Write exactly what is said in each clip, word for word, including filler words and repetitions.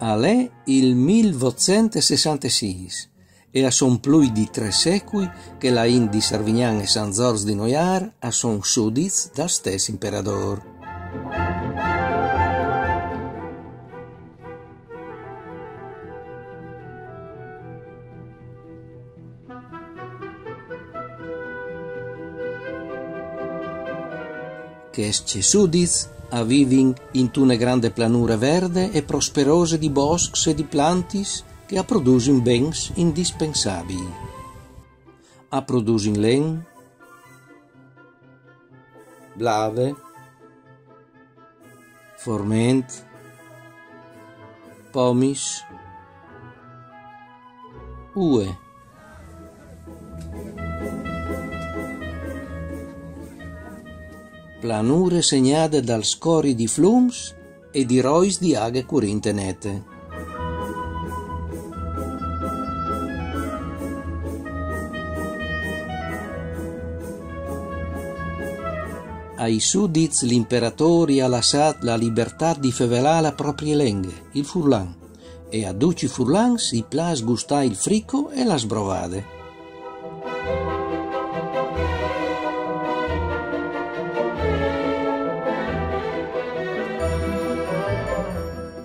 Al è il millevotsentesessantesis e a son plui di tre secui che la int di Sarvignan e San Zorç di Noiâr a son sudits dal stes imperadôr. Chescj sudits a vivin intune grande planure verde e prosperose di boscs e di plantis che a produsin bens indispensabii. A produsin len, blave, forment, pomis, ue. Planure segnade dal scori di flums e di rois di aghe curinte nete. Ai sudits l'imperatôr i à lassât la libertât di fevelâ la proprie lenghe, il furlan, e a ducj i furlans i plâs gustâ il frico e la sbrovade.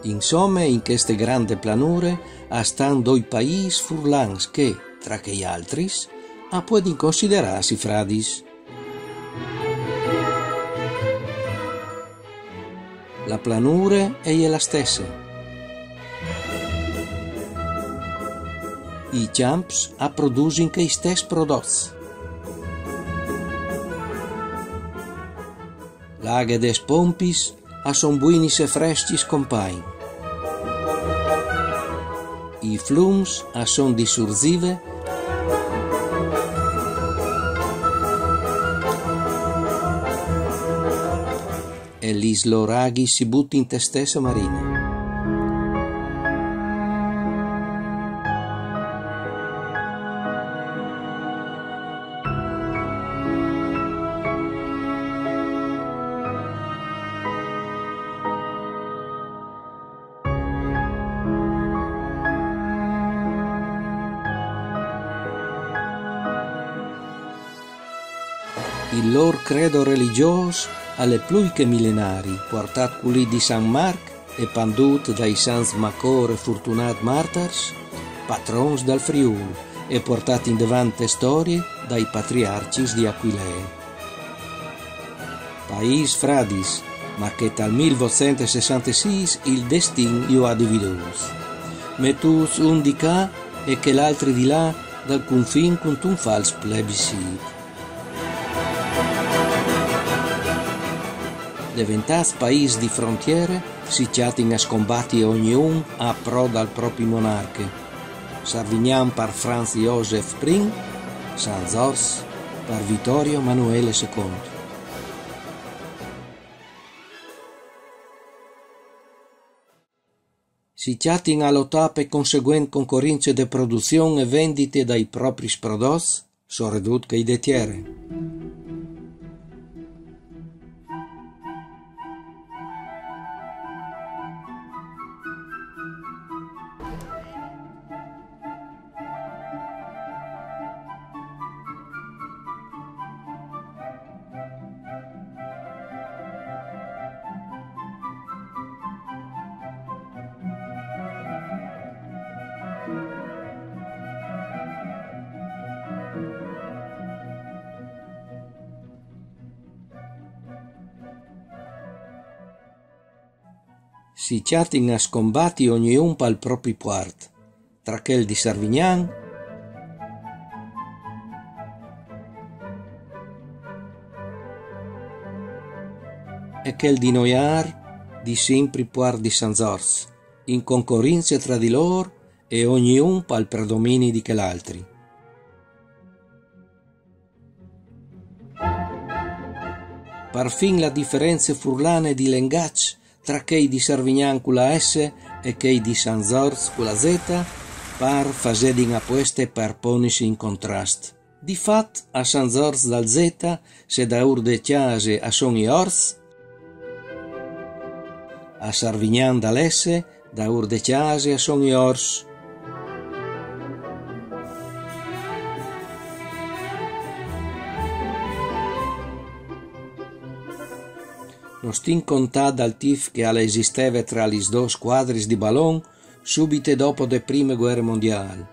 Insome, in cheste grande planure a stan doi paîs furlans che, tra chei altris, a puedin considerâsi fradis. La planure e je la stesse. I cjamps a produsin chei stes prodots. La aghe des pompis a son buinis e frescjis compagn. I flums a son di surzive e lis lôr aghis si butin te stesse marine. Il lôr credo religjôs al è plui che milenari, puartât culì di San Marc e pandût dai sants Macôr e Fortunât martars, patrons dal Friûl, e puartât indevant te storie dai patriarcjis di Aquilee. Paîs fradis, ma che tal mil votcent e sessantesîs il destin ju à dividûts. Metûts un di ca e chel altri di là dal confin cuntun fals plebiscit. Deventâts paîs di frontiere, si cjatin a scombati ognidun a pro dal propri monarche. Sarvignan par Franz Josef prin, San Zorç par Vittorio Emanuele secont. Si cjatin a lotâ pe conseguent concorince de produzion e vendite dai propris prodots, soredut chei de tiere. Si cjatin a scombati ognun pal propi puart, tra chel di Sarvignan e chel di Noiar, di simpri puart di San Zors, in concorinzia tra di lor e ognun pal predomini di chel altri. Parfin la diference furlane di lengaç tra chei di Sarvignan cu la S e chei di San Zors cu la Z par fasedi in apueste par ponisi in contrast. Di fat, a San Zors dal Z se daur de cjase a son i ors, a Sarvignan dal S daur de cjase a son i ors. No stin contà dal tif che al esisteve tra lis dôs scuadris di balon subite dopo de prime guere mondiâl,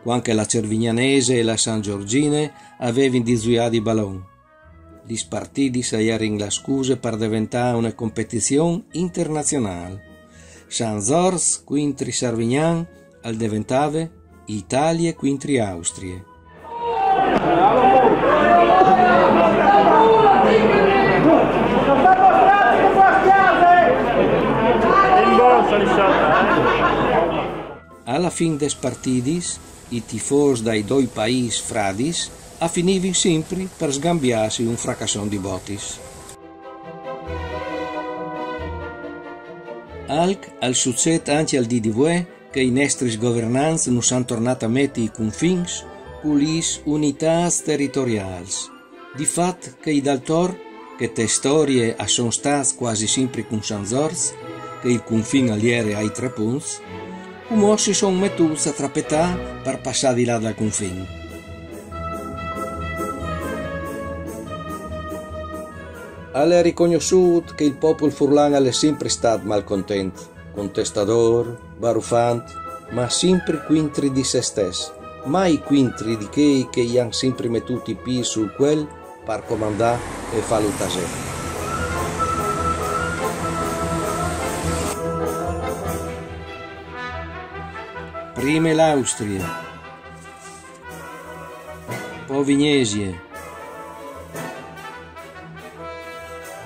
cuant che la Cervignanese e la San Giorgine a vevin di zuiâ di balon. Lis partidis a jerin la scuse par deventâ une competizion internazionâl. San Zors cuintri Sarvignan al deventave Italie cuintri Austrie. A la fin des partidis, i tifôs dai doi paîs fradis a finivin simpri par sgambiâsi un fracasson di botis. Alc al sucêt ancje al dì di vuê che i nestris governants nus àn tornât a meti i confins cu lis unitâts teritoriâls. Di fat che i dal Tor, che te storie a son stâts cuasi simpri cun San Zors, che il confin al jere ai trê punts, cumò si son metûts a trapetâ par passâ di là dal confin. Al è ricognossût che il popul furlan al è simpri stât malcontent, contestadôr, barufant, ma simpri cuintri di se stes, mai cuintri di chei che i àn simpri metût i pîts sul cuel par comandâ e fâlu tasê. Prime l'Austrie, po Vignesie,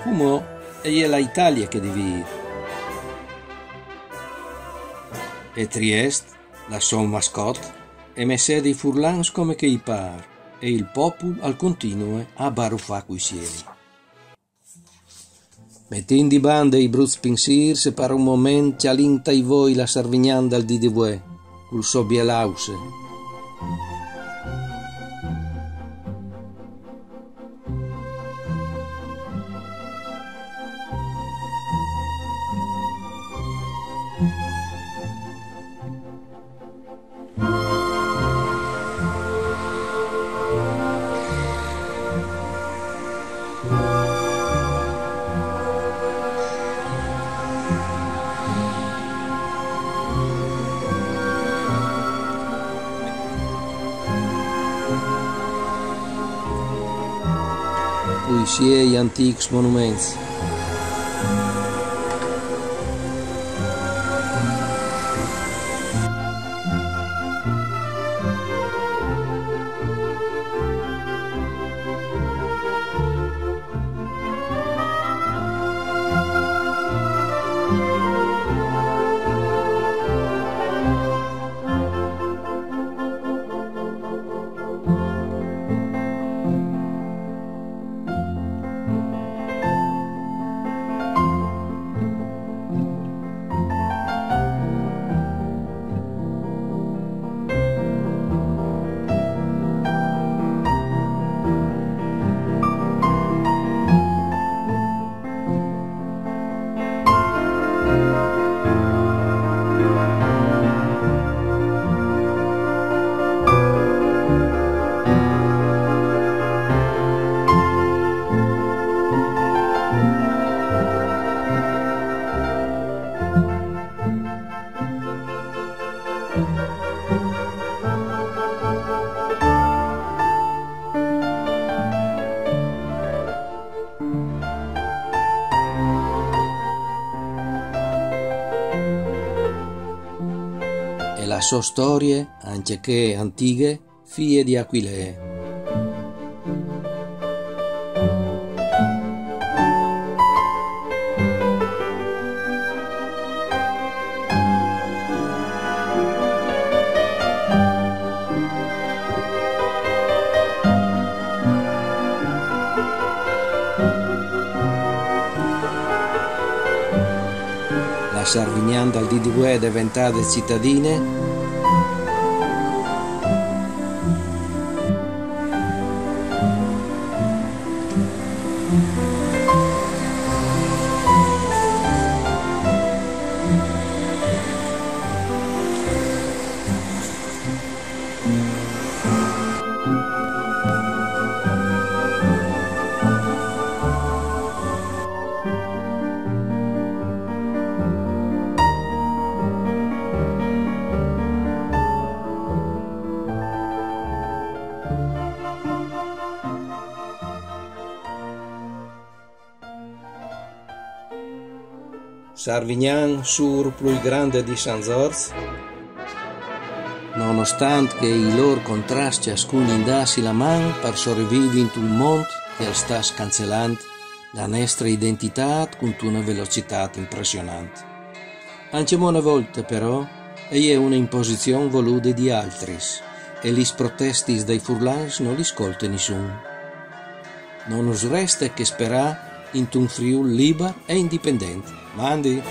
cumò e je la Italie che divît. E Triest, la sô mascot, e mesede i furlans come che i pâr, e il popul al continue a barufâ cui siei. Metìn di bande i bruts pinsîrs e par un moment cjalìn tai voi la Sarvignan dal dì di vuê, cul so biel ausse. Cui siei antîcs monuments. La sô storie, ancje chê antighe, fie di Aquilee. La Sarvignan dal dì di vuê e je deventade citadine. Sarvignan, sûr plui grande di San Zorç. Nonostant che i lôr contrascj a scugnìn dâsi la man par sorevivi intun mont che al sta scancelant la nestre identitât cuntune velocitât impressionant. Ancjemò une volte, però, e je une imposizion volude di altris, e lis protestis dai furlans no lis scolte nissun. No nus reste che sperâ intun Friûl libar e indipendent. Mandi!